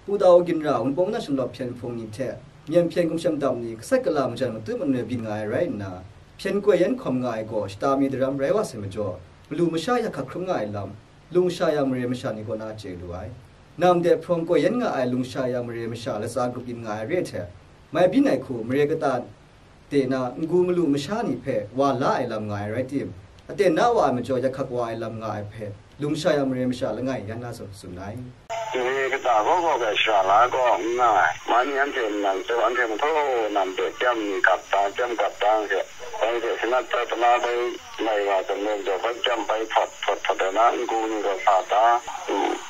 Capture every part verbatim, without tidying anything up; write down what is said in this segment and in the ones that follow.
Pu Tau Ginra, Wunpawng National Lawp hpyen hpung ni hte myen hpyen gumshem dam ni gasat gala majan matut manoi byin nga ai rai nna, hpyen koi yan hkawm nga ai gaw shata mi daram rai wa sai majaw, malu masha yak hkak hkrum nga ai lam, lungsha yang mare masha ni kaw na chye lu ai. Nam de hprawng koi yan nga ai lungsha yang mare masha latsa grup yin nga ai re hte, mai byin ai hku mare kata de na n-gu malu masha ni hpe wa la ai lam nga ai rai tim, aten na wa ai majaw yak hkak wa ai lam nga ai hpe, lungsha yang mare masha langai yan na zawn tsun ai. Mare kata gaw gaw gai shara la gaw n nga ai. Mani anhte nnan tsaw, anhte mahtaw nam hte kyam ni gap ta, kyam gap ta hte, dai hte sanat tai pala bai lai wa zawn lawm jaw, bai kyam bai hpawt, hpawt, hpawt ai na n-gu ni gaw sa ta,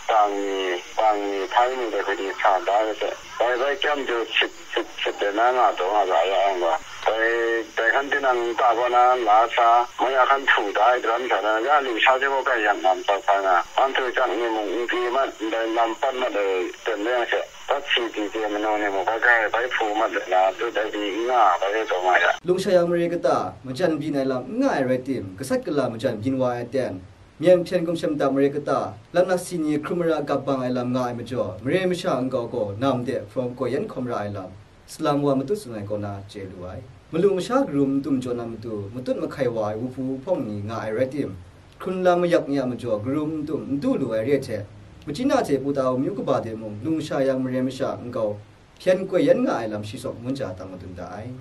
tang ni, tang ni, hpai ni dai hku ni sa ta hte, bai bai kyam jaw sit, sit, sit ai na nga taw nga ga ya ai gaw, dai, dai hkan tinang nta gaw na la sa, mai a hkan htu da ai daram hta na, ya lusha hte gaw gai yang lam sa sa nga, anhte chang ni mung n pyi mat, ndai lam pat mat ai ten layang hte, dat si pyi chye manu ni mung bai gai bai hpu mat ai na, tut ai pyi n nga, bai rai taw nga ya. Lungsha yang mare kata, majan byin ai lam n nga ai rai tim, gasat gala majan byin wa ai ten, myen hpyen gumshem dam mare kata, lam naksi ni hkrum mara gap bang ai lam nga ai majaw, mare masha nkau gaw nam de hprawng koi yan hkawm ra ai lam, salang wa matut tsun ai kaw na chye lu ai. Malu masha karum n tum jaw na matu, matut mahkai wa ai wuhpu wuhpawng ni nga ai rai tim, hkrun lam mayak ni a majaw karum n tum n du lu ai re hte, machyin a hte Pu Tau myu kaba de mung, lungsha yang mare masha nkau, hpyen koi yan nga ai lam shi sawk mun ja tang madun da ai.